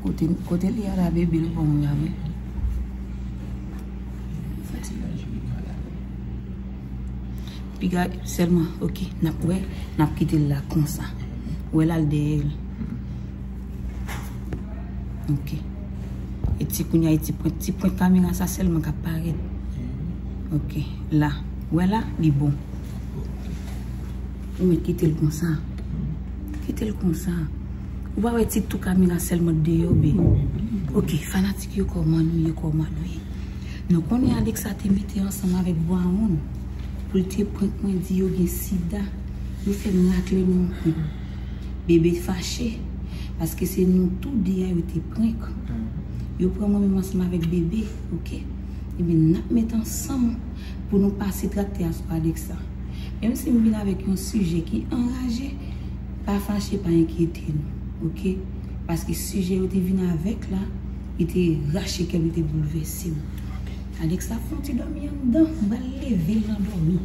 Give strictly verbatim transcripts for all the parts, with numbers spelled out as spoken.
Kote, kote li a la, bebe, l bon wi, a wi. Piga sèlman, ok, n ap wè, n ap kite l la konsa. Wè l al dèyè l. Ok. E ti kounye a, e ti pwent, ti pwent kamera sa sèlman k ap parèt. Ok, la. Wè la, li bon. Ou mèt kite l konsa. Kite l konsa. Ou pa wè ti tou kamera sèlman deyò, be. Ok, fanatik yo, kòman nou ye, kòman nou ye? Nou konnen Alexa te mete ansanm avèk Brown pou l te prank mwen, di yo gen sida. Yo fè m rakle non. Bebe fache, paske se nou tou de a yo te prank. Yo pran mwen menm ansanm avèk bebe, ok? Ebyen, n ap met ansanm pou nou pase traktè a sou Alexa. Menm si m vin avèk yon sijè ki anraje, pa fache, pa enkyete nou, ok? Paske sijè yo te vin avèk la, li te rache kè m, li te boulvèse m. Alexa fè yon ti dòmi anndan, m pral leve l nan dòmi.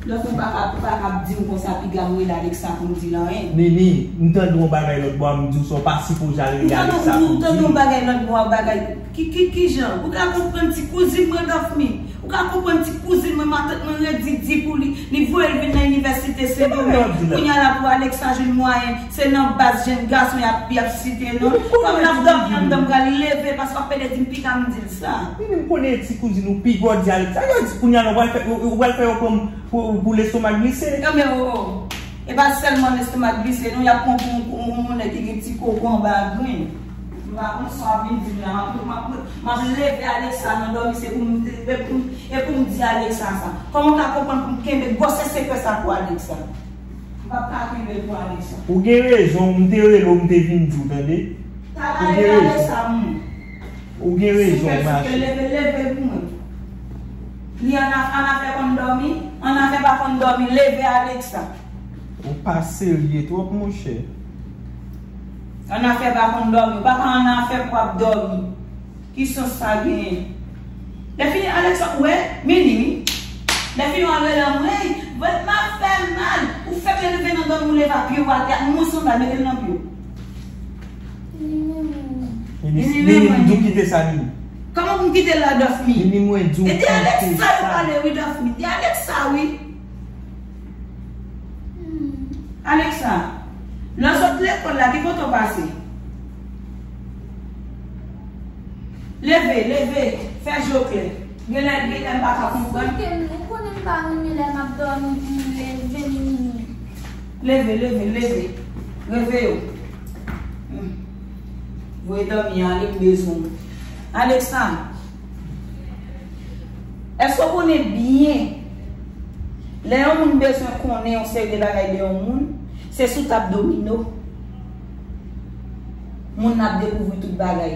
Lòt ou pa ka, ou pa ka ap di m konsa, piga m rele Alexa pou m di l anyen. Nini, m tande yon bagay lòt bò a, m di w sa w pa sipoze al rele Alexa pou w di l. M tande yon bagay lòt bò a, bagay. Ki, ki, ki jan? Ou ka konprann ti kouzin mwen, Dòfmi? Ou ka konprann ti kouzin mwen, matant mwen redi di pou li, li voye l vin nan inivèsite Sendomeng. Kounye a la pou Alexa jwenn mwayen, se nan baz jenn gason y ap, y ap site non. Kòm l ap dòmi anndan, m pral leve, paske w ap pede di m piga m di l sa. Nini, m konnen ti kouzin ou pi gwo di Alexa. Yo di kounye a la, ou pral fè, ou, ou pral fè yo pran m pou, pou lestomak glise. Ebyen, o, o. E pa sèlman lestomak glise, non, y ap pran pou yon, yon, yon nèg ki gen ti koko anba grenn. M pa konn sa w ap vin di m la, m ap, m ap, m ap leve Alexa nan dòmi, se pou m, e pou m, e pou m di Alexa sa. Kòman w ka konprann pou m kenbe gwosè sekrè sa pou Alexa? M p ap ka kenbe l pou Alexa. Ou gen rezon, m te rele w, m te vin di w, tande? Ou gen rezon. Ou gen rezon, ma cheri. Leve, leve pou mwen. Li annafè, annafè konn dòmi, annafè pa konn dòmi, leve Alexa. Ou pa serye twòp, monchè. Annafè pa konn dòmi, ou pa ka annafè pou ap dòmi. Ki sans sa genyen? Lè fini, Alexa, ou wè, Mini, wi. Lè fini, w a rele m, wi, vant m ap fè mal. Ou fèk leve nan dòmi, ou leve a pye w atè, mwen sanble, mete l nan pye w. Nini, Nini, di w kite sa, Nini. Kòman pou m kite l la, Dòfmi? Nini, mwen di w kite sa. E di Alexa yo pale, wi, Dòfmi. Di Alexa, wi. Alexa, lè w sot lekòl la, ki kote w pase? Leve, leve, fè je w klè. Genlè, genlè m pa ka konprann. Ou konnen m pa renmen lè m ap dòmi pou m leve, Nini. Leve, leve, leve. Reveye w. Hmm. Voye dòmi ale, m bezwen w. Alexa, èske w konnen byen, lè yon moun bezwen konnen yon seri de bagay de yon moun, se sou tab domino moun nan ap dekouvri tout bagay.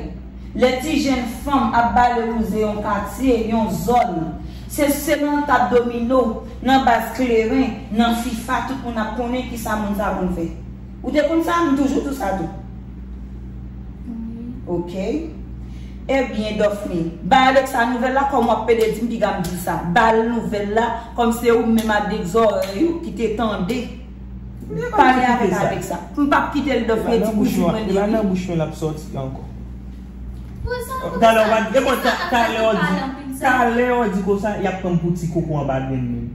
Lè ti jenn fanm ap bale wouze yon katye, yon zòn, se, se nan tab domino, nan baz kleren, nan fifa, tout moun ap konnen kisa moun sa konn fè. Ou te konn sa? M toujou di w sa tou. Wi. Ok. Ebyen, Dòfmi, bay Alexa nouvèl la, kòm w ap pede di m, piga m di l sa. Ba l nouvèl la, kòm se ou menm ak de zòrèy ou ki te tande. Pale avèk Alexa. M p ap kite l, Dòfmi, e ti kouzin mwen li ye. E pa nan bouch mwen l ap sòti ankò. Talè w pa, e bon, ta-, talè w di, talè w di konsa, y ap pran m pou ti koko anba grenn menm.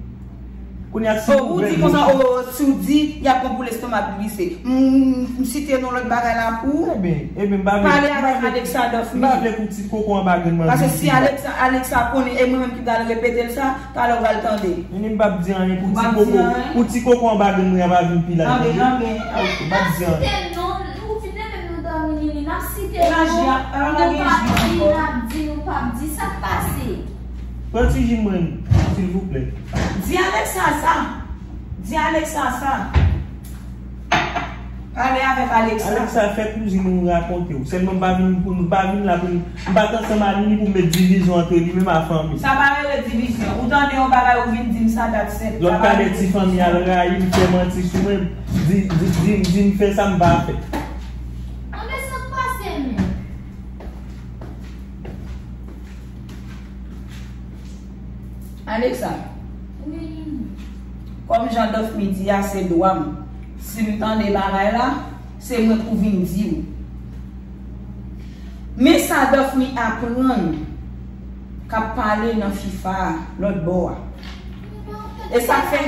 Kounye a, si ou di konsa, o, si w di, y ap pran pou lestomak glise. M, m, m site non lòt bagay la pou ou. Ebyen, ebyen, m pa vle, pale avèk Alexa, Dòfmi. M pa vle pou ti koko anba grenn mwen. Paske si Alexa, Alexa konnen, e mwen menm ki pral repete l sa, talè w pral tande. Nini, m p ap di anyen pou ti koko, pou ti koko anba grenn mwen an pa vin pi laj. Anben, anben. M p ap di anyen. Ou fin renmen nou dòmi, Nini, n ap site non, nou p ap di, n ap di, nou p ap di, sa k pase? Pran ti ji mwen, silvouplè. Di Alexa sa. Di Alexa sa. Pale avèk Alexa. Alexa, fè kouzin ou rakonte w. Sèlman m pa vin pou, m pa vin la pou m, m pa t ansanm a Nini pou m met divizyon antre li menm a fanmi. Sa pa rele divizyon. Ou tande yon bagay ou vin di m sa, dat sèt. Lòt kade ti fanmi al rayi m, fè manti sou mwen, di, di, di, di m fè sa m pa fè. Anben sa k pase menm? Alexa. Wi. Kòm jan Dòfmi di a, se dwa m. Si m tande bagay la, Se mwen pou vin di w. Men sa Dòfmi aprann k ap pale nan Fifa a, lòt bò a. E sa k fè,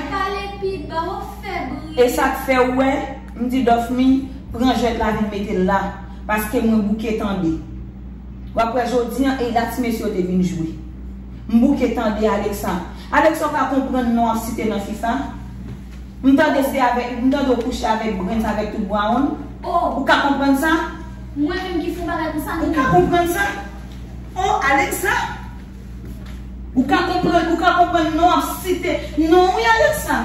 e sa k fè w wè, m di Dòfmi, pran jwèt la vin mete l la, paske mwen bouke tande. W ap wè jodi an, e la ti mesye yo te vin jwe. M bouke tande Alexa. Alexa, w ka konprann non w ap site nan Fifa? M tande se avèk, m tande w kouche avèk Brens, avèk tout Brown. Oh. Ou ka konprann sa? Mwen menm ki fè yon bagay konsa, ou ka konprann sa? Oh, Alexa. Ou ka konprann, ou ka konprann non w ap site. Non, wi, Alexa.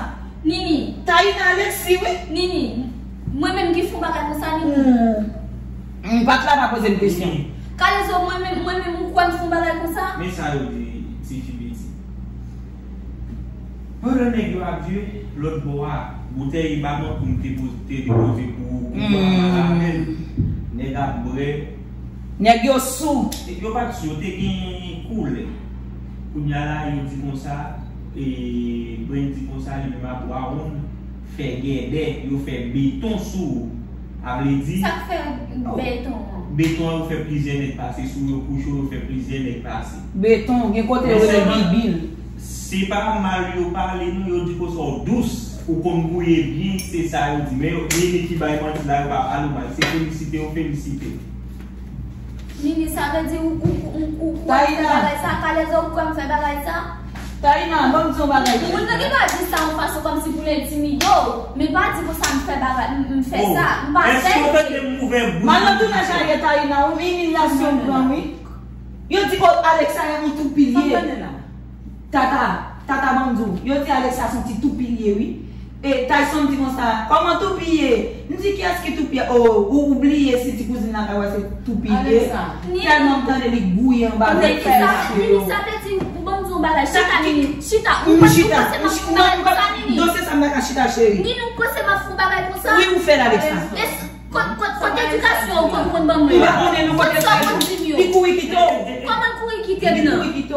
Nini. Taïna Alexis, wi. Nini. Mwen menm ki fè yon bagay konsa, Nini. Hmm. M pa t la pa poze m kesyon. Kalezo, mwen menm, mwen menm, ou kwè m fè yon bagay konsa? Men sa yo di, tifi piti. Pandan nèg yo ap jwe, lòt bò a, boutèy ba mwen pou m te poze, te depoze pou ou, pou m pa mal avè l. Nèg ap bwè. Nèg yo sou. Yo pa t sou, yo te gen koulè. Kounye a la, yo di konsa, e, Brens di konsa, li menm ap wawonn, fè gèdè, yo fè beton sou ou. A vle di, sa k fè beton an? Beton an, yo fè plizyè nèg pase sou yo, kouche w, yo fè plizyè nèg pase. Beton, gen kote yo rele bibil. Se pa mal yo pale, non, yo di konsa w dous, ou konn gouye byen, se sa yo di. Men yo, Nini ki bay manti la, yo pa pale w mal. Se felisite yo felisite. Nini, sa vle di ou, ou, ou, ou, ou kwè m fè bagay sa? Kalezo, ou kwè m fè bagay sa? Taïna, ban m di yon bagay. Moun nan gen dwa di sa yon fason kòmsi pou l entimide w, men pa di konsa m fè bagay, m, m fè sa, m pa fè. Èske w tande m ouvè bouch mwen? Mal nan tounaj a ye Taïna, yon imilyasyon m pran, wi. Yo di, oh, Alexa yon toupilye. Tata, Tata, ban m di w, yo di Alexa se yon ti toupilye, wi. E Tyson di konsa, kòman toupiye? M di, kiyès ki toupiye? Oh, ou, ou bliye si ti kouzin la ka wè se toupiye. Tèlman m tande li gouye anba nan fèy mesye yo. Nini, sa vle di, ban m di w yon bagay, chita, Nini, chita. Ou panse m ap fè yon bagay konsa, Nini? Dosye sa m pa ka chita, cheri. Nini, ou panse m ap fè yon bagay konsa? Wi, ou fè l, Alexa. Kot, kot, kot edikasyon ou konn, konn ban mwen? M pa konnen non, kot sa w konn di m yo? Li kouri kite w. Kòman l kouri kite m nan? Li kouri kite w.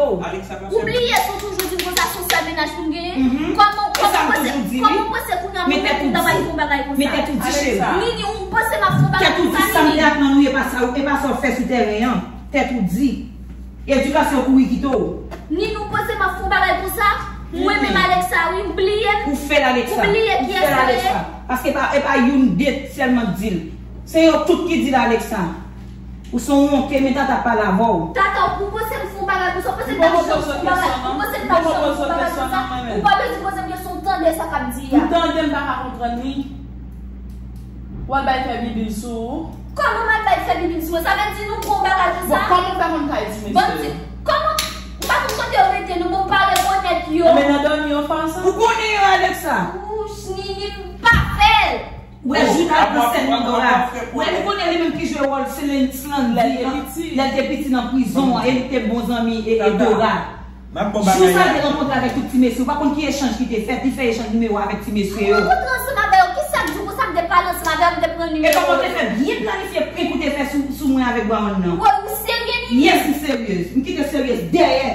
Ou bliye si w toujou di m konsa se yon sèl mennaj pou m genyen? Kòman, kòman w panse, kòman w panse kounye a mwen menm m ta pral fè yon bagay konsa? Mete tout di, cheri. Nini, ou panse m ap fè yon bagay konsa, Nini? Tèt ou di, sa m te aprann ou, e pa sa, e pa sa w fè sou tèren an. Tèt ou di. Edikasyon kouri kite w. Nini, ou panse m ap fè yon bagay konsa? Mwen menm Alexa, wi, ou bliye m? Ou fè l, Alexa. Ou bliye kiyès mwen ye? Paske e pa, e pa youn, de sèlman k di l. Se yo tout ki di l, Alexa. Ou se yon wonte, men Tata ap pale avè w. Tata, ou panse m fè yon bagay konsa? Ou panse m ta janm fè yon bagay konsa? Ou panse m ta janm fè yon bagay konsa? Ou pa bezwen poze m kesyon, tande sa k ap di a. M tande, m pa ka konprann li. W al bay fè bibil sou ou. Kòman m al bay fè bibil sou mwen? Sa vle di nou gon bagay konsa? Bon, kòman w fè konn kay ti mesye yo? Kòman? M pa konn kote yo mete nou, bon, m pa rekonèt yo. Enben nan dòmi yo fè ansanm. Ou konnen yo, Alexa? Wouch, Nini, m pa fè l. Ou wè Juda pran sèn nan Dora. Ou wè li konnen li menm ki jwe wòl Slandy an. Lè l te piti nan prizon an, e li te bon zanmi e, e Dora. Jou sa l te rankontre avèk tout ti mesye, ou pa konn ki echanj ki te fèt, li fè echanj nimewo avèk ti mesye yo. Mwen rankontre ansanm avè yo, kisa k di w konsa m te pale ansanm avè yo, m te pran nimewo l? E kòman w te fè byen planifye prank ou te fè sou, sou mwen avèk Brown nan? Woy, ou serye, Nini? Yes, m serye. M kite serye dèyè.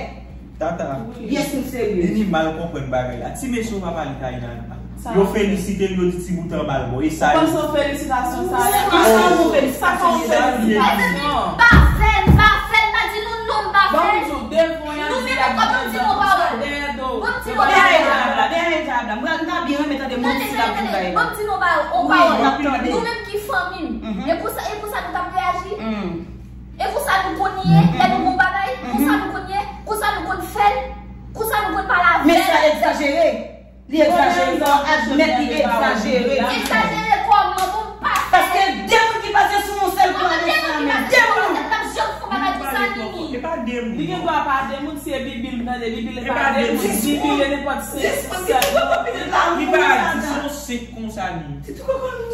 Tata. Yes, m serye. Nini mal konprann bagay la. Ti mesye yo pa pale Taïna. Yo felisite l, yo di ti bout anba l bon. E sa yo. Ou panse yon felisitasyon sa ye? Se pa sa yon felisitasyon, se yon felisitasyon. M pa fè l, m pa fè l, m pa di nou non, m pa fè l. Bon, m di w, devan y ap di y ap di konsa dèyè do w. Bon, m di nou bagay. Dèyè djab la, dèyè djab la. Mwen, m ta byen renmen tande manti l ap di bagay la. Bon, m di nou bagay, on pawòl. Wi, n ap tande. Nou menm ki fanmi m, e konsa, e konsa nou t ap reyaji? E konsa nou konn ye, lè nou gon bagay, konsa nou konn ye, konsa nou konn fè l, konsa nou konn pale avè l. Men sa egzajere. Li egzajere, sa admèt li egzajere. Egzajere kòman? Bon, m pa fè. Paske de moun ki pase sou yon sèl plan de flanmen. De moun. M p ap janm fè yon bagay konsa, Nini. E pa de moun. Li gen dwa pa de moun, se bibil, m tande bibil, e pa de moun. Bibil, e nenpòt senk, sèt moun. Li pa di se yon senk konsa, Nini.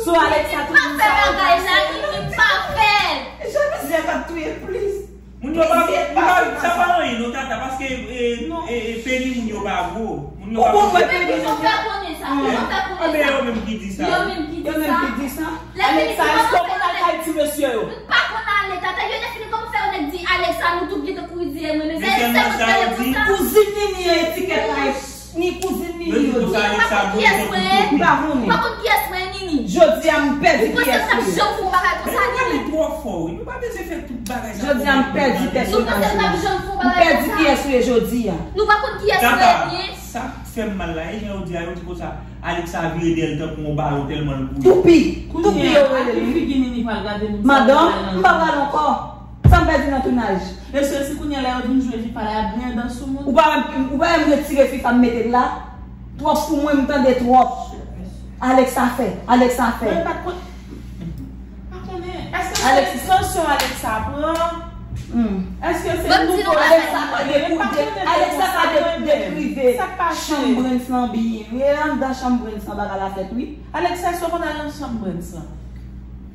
Sou Alexa, tout moun sa yo. Nini pa fè bagay la, Nini pa fè. E jan mizyè t ap touye l plis. Moun yo pa, moun pa, sa pa anyen non, Tata, paske, e, e, e, peni moun yo pa gwo. Moun yo pa gwo. Ou konn wè peni moun yo. Yo fè konnen sa. Yo fè konnen sa. Anben yo menm ki di sa. Yo menm ki di sa. Yo menm ki di sa. Alexa, èske w konn al kay ti mesye yo? M pa konn ale, Tata. Yo te fini kòman fè yo nèk di Alexa, nou tout gentan kouri dèyè mwen. Men se, se mwen ki fè yo konsa. Kouzin Nini an, etikèt la, ni kouzin Nini yo di. M pa konn kiyès mwen ye. M pa konnen. M pa konn kiyès mwen ye, Nini. Jodi M pèdi kiyès ou ye. Jodi a m pèdi pèsonaj ou. M pèdi kiyès ou ye jodi a. Nou pa konn kiyès nou ye byen. Sa k fè m mal la, e jan yo di a, yo di konsa, Alexa vire dèyè l tankou yon balon tèlman l kouri. Toupi. Toupi yo rele li. Madanm, m pa pale ankò. Sa m pèdi nan tounaj. Mesye, si kounye a lè yo vin jwe FIFA la, y ap griyen dan sou moun. Ou pa wè m, ou pa wè m retire FIFA m mete l la? Twòp pou mwen, m tande twòp. Alexa fè, Alexa fè. Mwen pa t konn, pa konnen. Èske se sansyon Alexa pran? Hmm. Èske se nouvo Alexa pa de, Alexa pa de, dekrive chanm Brens lan byen. E anndan chanm Brens lan bagay la fèt, wi. Alexa, èske w konn al nan chanm Brens lan?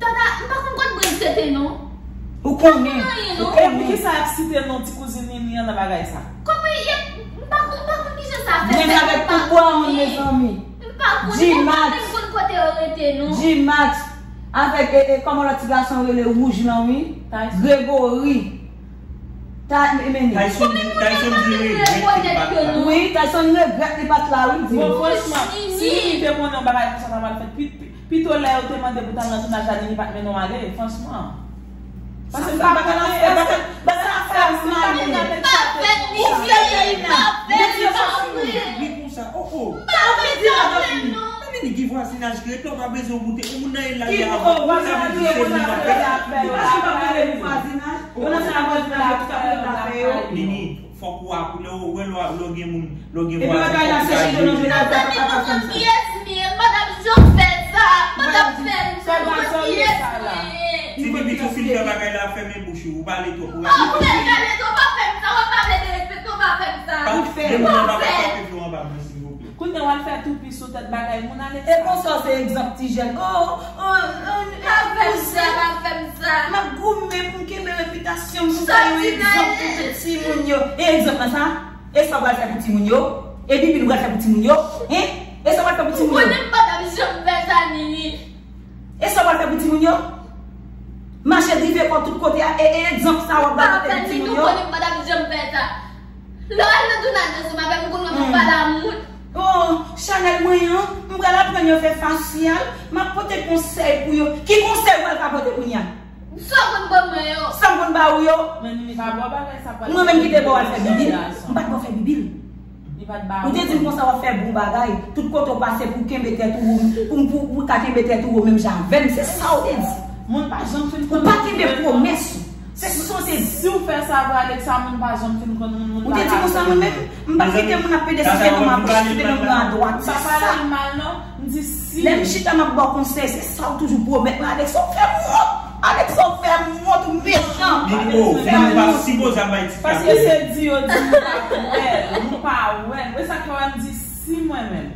Tata, m pa konn kot Brens rete non. Ou konnen. Ou konnen. E poukisa y ap site non ti kouzin Nini an nan bagay sa? Kòman y ap, m pa konn, m pa konn kijan sa fèt. Menm avèk tout bwa moun, mezanmi. M pa konn, m pa menm konn kote yo rete non. G-Max, avèk, e, e, kòman lòt ti gason rele wouj lan, wi? Gregory. Ta, e, men, Tyson, Tyson di regrèt li pa t la. Wi, Tyson regrèt li pa t la, wi, di. Bon, franchman, si Nini te konnen yon bagay konsa ta pral fèt, pi, pi, pito lè yo te mande pou t al nan tounaj la, Nini pa t mennen w ale, franchman. Paske sa pa ka nan fè, bagay, bagay sa fè mal. Ou flète Ina. Mesye, sa fini. Wi, konsa. Oh, oh. Pa vle di la, Dòfmi. Mami, ni gen vwazinaj ki rete, ou pa bezwen goute. Ou moun nan e la, y a vwazinaj ki rete, ou pa bezwen vwazinaj. Ou nan sa vwazinaj, tout sa pou yo ta fè yo. Nini, fòk ou ap, lè w, lè w, lè w gen moun, lè w gen vwazen, fòk ou ta ede. Mezanmi, nou konn kiyès m ye, madanm Jan fè sa, madanm fè m, nou konn kiyès m ye. Ti Bibi, tou fin fè bagay la, fèmen bouch ou, ou pale twòp. Ou pa fè m pale twòp, ou pa fè m sa, ou pa vle derespekte, ou pa fè m sa. Ou pa fè. Depi nou pa ka frape flo anba mwen, silvouplè. Kounye a w al fè toupi sou tèt bagay moun, Alexa. E konsa w se egzanp ti jèn. Oh, oh, oh, pa fè m sa, pa fè m sa. M ap goumen pou m kenbe repitasyon m, pou m fè yon egzanp pou tout timoun yo. E egzanp lan sa? E sa w pral fè pou timoun yo? E Bibi nou pral fè pou timoun yo? Hein? E sa w pral fè pou timoun yo? Ou konnen m pa t ap janm fè sa, Nini. E sa w pral fè pou timoun yo? Mache drive kò tout kote a, e, e egzanp sa w ap bay pou timoun yo? Nou konnen m pa t ap janm fè sa. Lè w al nan tounaj ansanm avè m, ou konn wè m ap pale a moun. Oh, chanèl mwen an, m pral aprann yo fè fasyal, m ap pote konsèy pou yo. Ki konsèy w pral ka pote kounye a? Sa w konn ban mwen yo. Sa m konn ba ou yo? Men Nini pa ba w bagay sa pral. Mwen menm ki te ba w al fè bibil. M pa t ba w fè bibil. Ou te di m konsa w ap fè bon bagay. Tout kote w pase pou w kenbe tèt ou wo, pou, pou, pou w ka kenbe tèt ou wo menm jan avè m. Se sa w te di. Moun pa janm fin konn. Ou pa kenbe pwomès ou. Se sa w te di. Si w fè sa vre, Alexa, moun pa janm fin konn moun, moun pa ka. Ou te di konsa mwen menm? M p ap kite moun ap pede site non m, ap site non m nan adwat. Se sa. M pa pale l mal non. M di si. Lè m chita m ap ba w konsèy, se sa w toujou pwomèt mwen. Alexa, w fè m wont. Alexa, w fè m wont, ou mechan. Nini, oh, Nini pa sipoze ap bay ti kado. Paske se di yo di nou pa wè l, nou pa wè l. E sa k fè m di si mwen menm.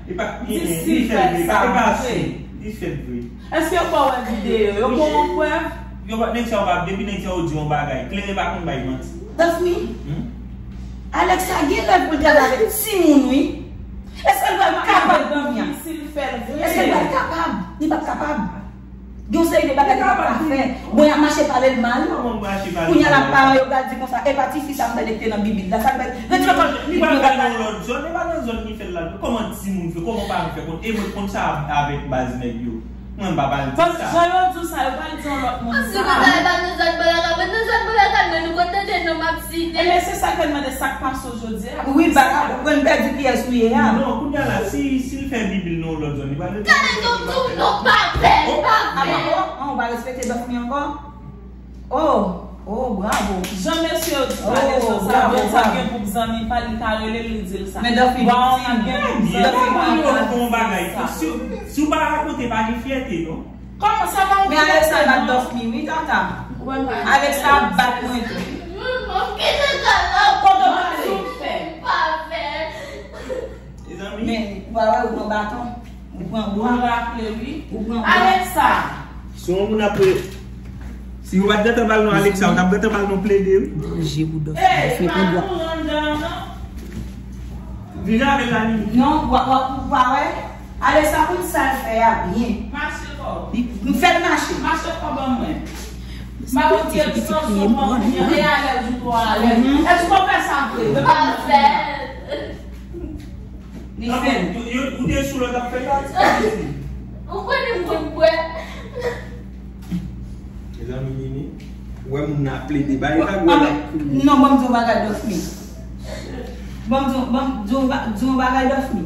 Di si l fè sa vre. Li fè l vre. Èske yo ba w wè videyo? Yo ba w yon prèv? Yo pa, nèg sa yo pa, depi nèg sa yo di yon bagay, klere pa konn bay manti. Dòfmi, Alexa gen lè pou l travay avèk timoun, wi. Èske l pral kapab kounye a? Èske l pral kapab? Li p ap kapab. Gen yon seri de bagay li p ap ka fè. Bon, y ap mache pale l mal. Kounye a la, paran yo pral di konsa, epa tifi sa m tande ki te nan Bib la. Sa l fè, retire kò l. Li pral nan yon lòt zòn, li pa nan zòn li fè l la. Kòman timoun fè, kòman paran fè konn, e mwen konn sa avèk baz nèg yo. Mwen m pa pral di sa. Jan yo di w sa, yo pral di yon lòt moun sa. Ansi, nou ta al nan zòn Balakal, men nan zòn Balakal, mwen nou konn tande non m ap site. Ebyen, se sa k fè n mande sa k pase w jodi a. Wi, Bala, ou konn pèdi kiyès ou ye a. Non, kounye a la, si, si l fè bibil nan yon lòt zòn, li pral rete. Gade, nou di w non, pa fè l, pa fè l. Oh, ah, ah, ah, ou pa respekte Dòfmi ankò? Oh, oh, bravo. Jan mesye yo di pale konsa, Bondye gen gwoup zanmi pa l, li ka rele l, li di l sa. Men Dòfmi viktim. Dòfmi pa yon bagay. Si, si w pa rakonte, pa gen fyète, non. Kòman sa pa yon fyète, non? Men Alexa bat Dòfmi, wi, tata. Alexa bat mwen tou. Manman, kite sa la. Kote w pale? Pa fè. Mezanmi. Men, ou pa wè, ou pran baton. Ou pran bwa. Ou raple, wi. Ou pran bwa. Alexa. Si yon moun ap, si yo pa t gentan ba l non Alexa, ou t ap gentan ba l non plede, wi. Danje pou Dòfmi. Dòfmi pran bwa. Vin avè l la, Nini. Non, ou pa, ou pa, ou pa wè? Alexa konn sa l fè a byen. Mache kò. Li, m fè l mache. Mache kò ban mwen. M pa konn si l sanzon ban mwen. Li alèz ou twò alèz. Èske w fè sa vre? Pa fè. Li fè l. Ou te sou lòt ap fè sa? Ou konnen m konn bwè. Wè moun nan ap plede, ba li pa gwo l ap kriye. Non, ban m di yon bagay, Dofmi. Ban m di, ban m di yon ba-, di yon bagay, Dofmi.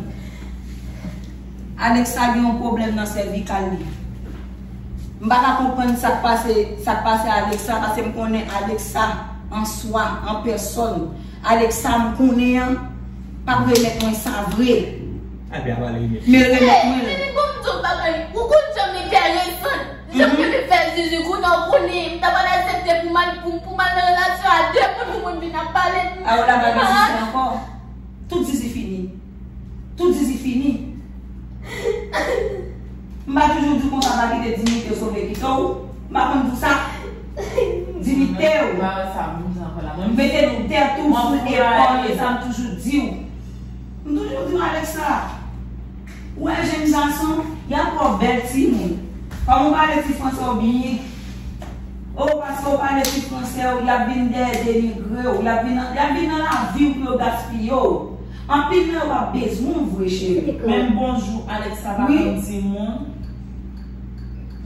Alexa gen yon pwoblèm nan sèvikal li. M pa ka konprann sa k pase, sa k pase Alexa, paske m konnen Alexa an swa, an pèsòn. Alexa m konnen an, p ap remèt mwen sa vre. Epi ap al remèt. Men remèt mwen l. Nini, bon, m di w bagay, ou konn jan m enteresan, jan m fè zizi, kounye a w konnen, m ta pral aksepte pou m al, pou, pou m al nan relasyon a de moun, pou moun vin ap pale. A, w la ba zizi ankò. Tout zizi fini. Tout zizi fini. M pa toujou di w konsa pa kite diyite w sove kite w? M pa konn di w sa? Diyite w. Mete tèt ou sou epòl, e sa m toujou di w. M toujou di w Alexa. Ou wè jenn gason, y ap wè w bèl timoun. Kòm ou pale ti fransè w byen. O, paske w pale ti fransè w, y ap vin dèyè denigre w, y ap vin, y ap vin nan lavi w pou yo gaspiye w. Anpil nan yo p ap bezwen w vre, cheri. Menm bonjou Alexa pa konn di moun.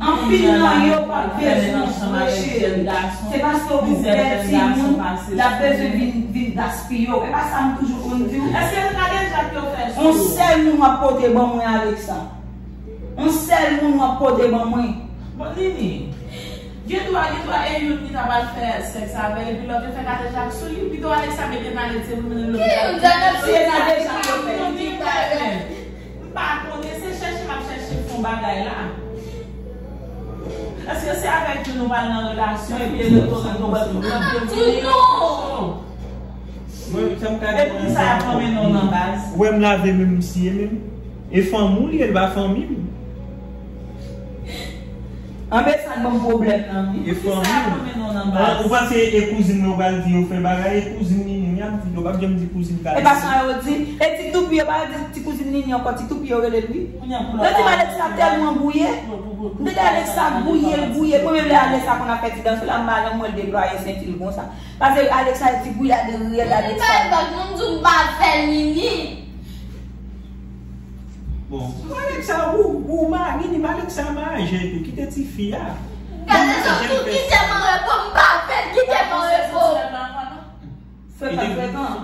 Anpil nan yo p ap bezwen w vre, cheri. Se paske w bèl timoun, y ap bezwen vin, vin gaspiye w. E pa sa m toujou konn di w? Èske l ka deja k yo fè sou ou? On sèl moun w ap pote ban mwen, Alexa. On sèl moun w ap pote ban mwen. Bon, Nini, gen dwa, gen dwa e youn ki ta pral fè sèks avè l, epi lòt yo fè kadejak sou li, pito Alexa mete malèt se pou mennen l lopital. Ki kadejak yo fè? M pa konnen, se chèche m ap chèche fon bagay la. Èske se avèk youn nou pral nan relasyon, epi e reto, reto, reto, reto, reto, reto, reto. Mwen, sa m ka di. E poukisa y ap mennen w nan baz? Ou wè m lave men m siye men m? E fanmi w li ye, li pa fanmi m. Anben sa k ban m pwoblèm nan, wi. E fanmi w. Poukisa y ap mennen w nan baz? Ou panse e kouzin mwen yo pral di yo fè bagay, e kouzin Nini, y ap di, yo p ap janm di kouzin Kalisi. E pa sa yo di, e ti toupi yo pa di ti kouzin Nini ankò, ti toupi yo rele l, wi. Yo di Alexa tèlman gouye. M tande Alexa gouye, l gouye. Mwen menm lè Alexa konn ap fè ti dans la, m pa janm wè l deplwaye senti l konsa. Paske Alexa se ti gouyad reyèl Alexa. M pa bak, non, m di w m pa fè Nini. Bon. Alexa, ou, ou mari, ni Alexa maje tou, kite ti fi a. Gade jan tou kite m an repo, m pa fè l, kite m an repo. Frekan, frekan.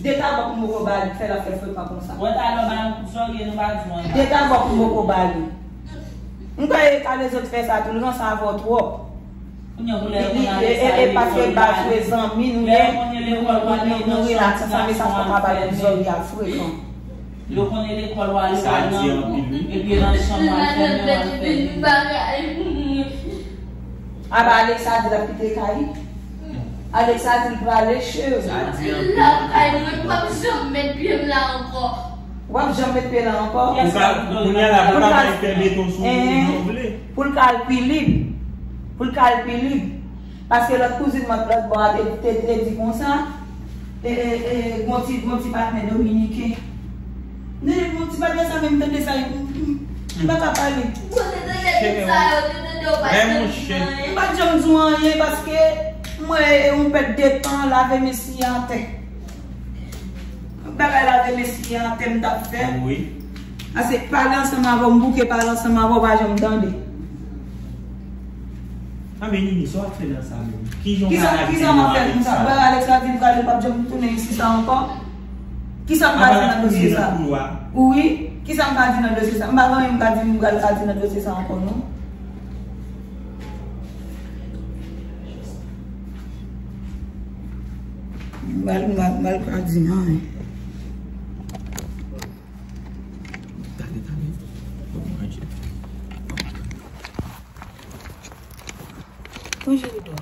Deta bò pou m poko ba li, fè l ap fè frekan konsa. Wè talè w ba nou kout zòrye, nou pa di w anyen. Deta bò pou m poko ba li. M kwè e ka lezòt fè sa tou, l ranse avè w twòp. Kounye a pou lè yo konn ale sa, e paske ba jwe zanmi nou ye, nou, nou, nou, nou relaks ansanm, e sa fò pa ba l zòrye a frekan. Yo konnen lekòl w ale w al nan, epi nan chanm w al fèmen, w al fèmen. Apa Alexa di l ap kite kay? Alexa di l prale, cheri. Sa di anpil. Lakay mwen, m p ap janm met pye m la ankò. W ap janm met pye la ankò? Ou ka, kounye a la, pou l ka al fè beton sou ou, jan w vle. Pou l ka al pi lib. Pou l ka al pi lib. Paske lòt kouzin mwen lòt bò a te, te, te di konsa, e, e, e, gon ti, gon ti patnè dominiken. Men gon ti patnè sa menm tande sa, m, m, m pa ka pale. Ou te tande tout sa yo, te tande w pa t janm di anyen. M pa t janm di w anyen paske mwen, e, yon pèt de tan, lave men siye atè. Bagay la te mesi an tèm t ap fè. Wi. Ase pale ansanm avè w, m bouke pale ansanm avè w, pa janm tande. A men Nini, sa w ap fè nan sa menm? Kijan w ka abitye nou avèk sa? Kisa m ap fè konsa? Bagay Alex la di m prale, l p ap janm tounen isit la ankò. Kisa m ka di nan dosye sa? Wi, kisa m ka di nan dosye sa? M pa gen anyen m ka di, m pral ka di nan dosye sa ankò non. Mal, mal, mal pa di anyen. Tande, tande. Bon, manje. Manje ridò.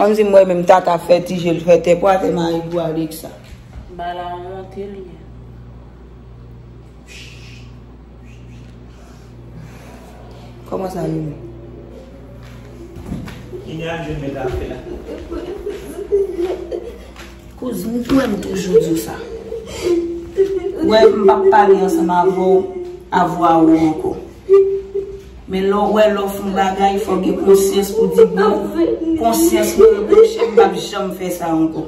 Kòmsi m wè menm Tata fè ti je l fè tè pwa tè mayi pou Alexa. Bala w monte l ye. Kòman sa ye menm? Kouzen, ou kwè m toujou di w sa. Wè, m p ap pale ansanm avè w, avwa ou ankò. Men lè w wè lè w fè yon bagay, fò w gen konsyans pou di bon, konsyans mwen repwoche m, m p ap janm fè sa ankò.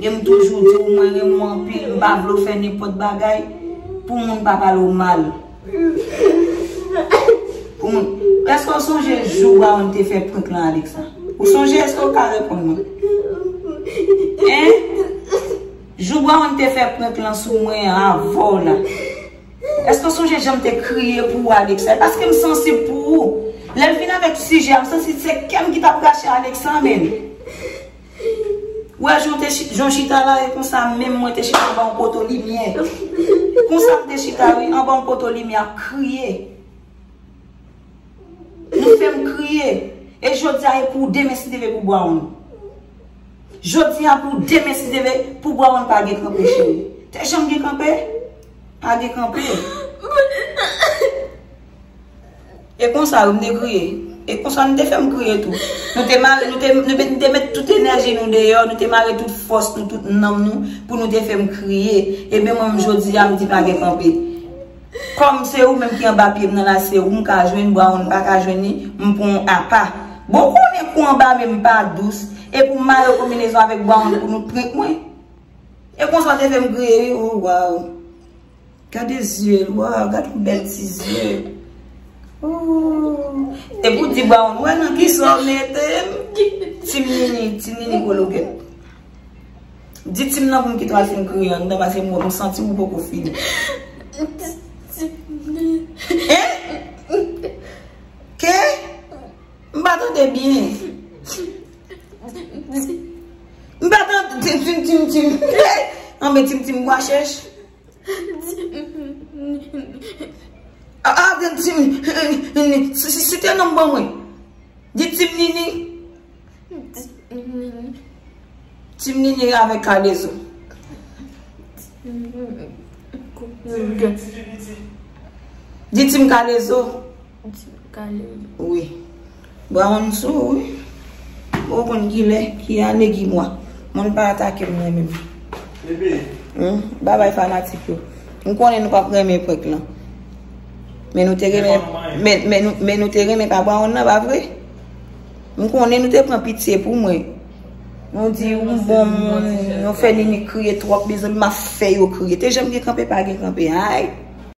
E m toujou di w, mwen renmen w anpil, m pa vle w fè nenpòt bagay pou moun pa pale w mal. Pou Èske w sonje jou Brown te fè prank lan Alexa? Ou sonje, èske w ka reponn mwen? Hein? Jou Brown te fè prank lan sou mwen an avè w la. Èske w sonje jan m te kriye pou ou, Alexa? E paske m sansib pou ou. Lè l vin avèk sijè a, m santi se kè m ki t ap rache Alexa, men. Ou wè jan w te chi- jan w chita la, e konsa menm mwen te chita anba yon poto limyè. Konsa m te chita, wi, anba yon poto limyè ap kriye. Nou fè m kriye. E jodi a e pou demen si Dye vle pou Brown. Jodi a pou demen si Dye vle pou Brown pa gen kanpe, cheri. Te janm gen kanpe? Pa gen kanpe. E konsa wi m te kriye. E konsa nou te fè m kriye tou. Nou te mare, nou te, nou te, nou te met tout enèji nou deyò, nou te mare tout fòs nou, tout nanm nou pou nou te fè m kriye. Ebyen mwen menm jodi a m di pa gen kanpe. Kòm se ou menm ki anba pye m nan la, se ou m ka jwenn, Brown pa ka jwenn li, m pran w apa. Bon, konnen kou anba men m pa dous, e pou m mare konbinezon avèk Brown pou nou prank mwen. E konsa te fè m kriye, wi, oh, waw. Gade zye l, waw, gade yon bèl ti zye. Oh. E pou di Brown, wè nan kisa w mete m? Team Nini, Team Nini kologèt. Di Team nan pou m kite w al fin kriye anndan, paske m wè m santi ou poko fini. Hein? Ke? M pa tande byen. M pa tande Team, Team, Team, Team. Anben Team, Team, bwa chèch. Ah, ah, Team, si, si, site non ban mwen. Di Team Nini. Team Nini avèk Kalezo. Di Team Kalezo. Wi. Brown sou, wi. Ou konn ki lè, ki ane, ki mwa. Moun pa atake m mwen menm. Hmm? Babay fanatik yo. M konnen nou p ap renmen prank lan. Men nou te renmen, men, men nou, men nou te renmen pa Brown nan, pa vre? M konnen nou te pran pitye pou mwen. Nou di ou bon moun, nou fè Nini kriye twòp, mezanmi, m ap fè yo kriye. Te janm gen kanpe, pa gen kanpe. Ay!